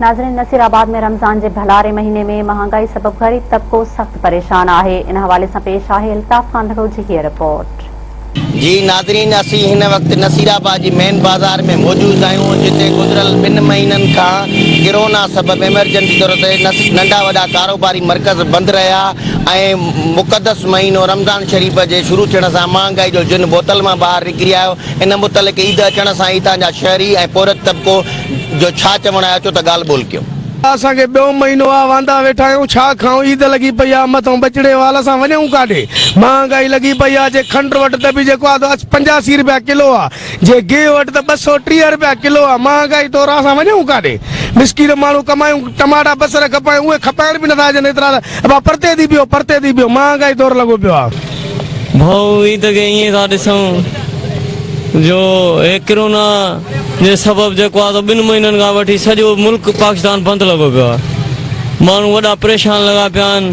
ناظرين نصير آباد ۾ رمضان جي ڀلاري مهيني ۾ مهانگائي سبب غريب طبقو سخت پريشان آهي ان حوالي سان پيش آهي الطاف ڪانڌڙو جي هيء رپورٽ. جي ناظرين اسين هن وقت نصير آباد جي مين بازار ۾ موجود آهيون جتي گذريل ٻن مهينن کان ڪرونا سبب ايمرجنسي طور تي ننڍا وڏا ڪاروباري مرڪز بند رهيا ۽ مقدس مهينو رمضان شريف جي شروع ٿيڻ سان مهانگائي جو جن بوتل مان ٻاهر نڪري آيو ان متعلق عيد اچڻ سان ئي هتان جا شهري ۽ پورهيت طبقو جو ڇا چوڻ آهي اچو ته ڳالهه ٻولهه ڪيون. اسان کي ٻيو مهينو آ واندا ويٺا آهيون ڇا کائون عيد لڳي پئي آ مٿئون ٻچڙي وال اسان وڃون ڪاڏي مهانگائي لڳي پئي آ جي کنڊ وٺ ته به جيڪو آ سو 85 رپيا ڪلو آ جي گيهه وٺ ته 230 رپيا ڪلو آ مهانگائي طور اسان وڃون ڪاڏي مسڪين ماڻهو ڪمايون ٽماٽا بصر کپايون اهي کپائڻ به نٿا اچن ايترا ته ابا پرتي ٿي پيو پرتي ٿي پيو مهانگائي طور لڳو پيو آ. ڀائو عيد کي ائين ٿا ڏسون جو هي ڪرونا جي سبب جيڪو آ سو ٻن مهينن کان وٺي سڄو ملڪ پاڪستان بند لڳو پيو آ ماڻهو وڏا پريشان لڳا پيا آهن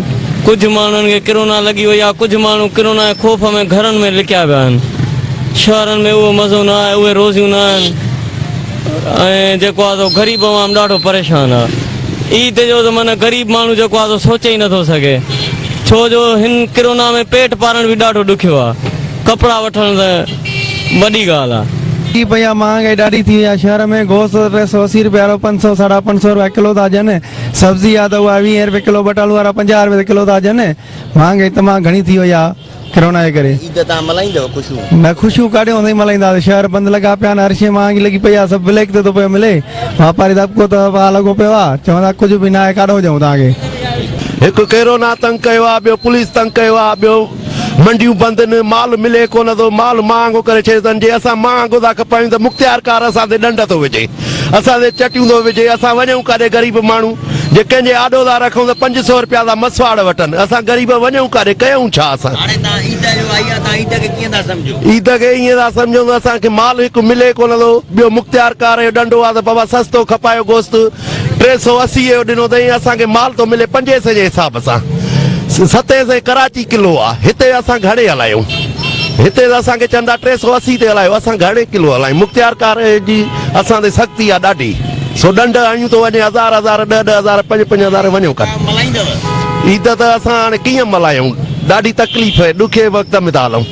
ڪجهه ماڻهن کي ڪرونا لڳي وئي آ ڪجهه ماڻهو ڪرونا جي خوف ۾ گهرن ۾ لڪيا پيا آهن شهرن ۾ اهو مزو نه آهي اهي روزيون نه آهن ۽ جيڪو آ سو غريب عوام ڏاڍو پريشان آ عيد جو ته معنيٰ غريب ماڻهو جيڪو آ سو سوچي ئي نٿو سگهي ڇو جو هن ڪرونا ۾ پيٽ پارڻ به ڏاڍو ڏکيو آ ڪپڙا وٺڻ ته وڏي ڳالهه آ. ٿي پئي آ مهانگائي ڏاڍي ٿي وئي آ شهر ۾ گوشت 380 رپيا وارو 500 ساڍا 500 رپيا ڪلو ٿا ڏين سبزي آ ته اها 20 رپئي ڪلو ٻٽالو وارا 50 رپئي ڪلو ٿا ڏين مهانگائي تمام گهڻي ٿي وئي آ ڪرونا جي ڪري. عيد تان ملهائيندؤ خوشيون؟ نه خوشيون ڪاڏيون سائين ملهائينداسين شهر بند لڳا پيا آهن هر شيء مهانگي لڳي پئي آ سڀ بليڪ تي ٿو پيو ملي واپاري طبقو ته واهه لڳو پيو آ چوندا ڪجهه به ناهي ڪاڏو ڏيون توهان کي. هڪ ڪرونا تنگ ڪيو آ ٻيو پوليس تنگ ڪيو آ ٻيو منڊيون بند ان، مال ملي ڪونه ٿو، مال مهانگو ڪري ڇڏيو اٿن، جي اسان مهانگو ٿا کپايون ته مختيارڪار اسان تي ڏنڊ ٿو وجهي، اسان تي چٽيون ٿو وجهي، اسان وڃون ڪاڏي غريب ماڻهو، جي ڪنهن جي آڏو ٿا رکون ته 500 رپيا ٿا مسواڙ وٺن، اسان غريب وڃون ڪاڏي، ڪيون ڇا اسان؟ هاڻي توهان عيد جو آئي آهي، توهان عيد کي ڪيئن ٿا سمجهو؟ عيد کي ائين ٿا سمجهون ته اسان کي مال هڪ ملي ڪونه ٿو، ٻيو مختيارڪار جو ڏنڊو آهي ته بابا سستو کپايو گوشت، 380 جو ڏنو اٿئي اسان کي مال ٿو ملي پنجين سئين جي حساب سان ستين سئين ڪراچي ڪلو آ هتي اسان گهڻي هلايون هتي ته اسان کي چون ٿا 380 تي هلايو اسان گهڻي ڪلو هلايون مختيار ڪار جي اسان تي سختي آ ڏاڍي سو ڏنڊ هڻيون ٿو وڃي هزار هزار ڏهه ڏهه هزار پنج پنج هزار وڃو ڪر عيد ته اسان هاڻي ڪيئن ملهايون ڏاڍي تڪليف ڏکي وقت ۾ ٿا هلون.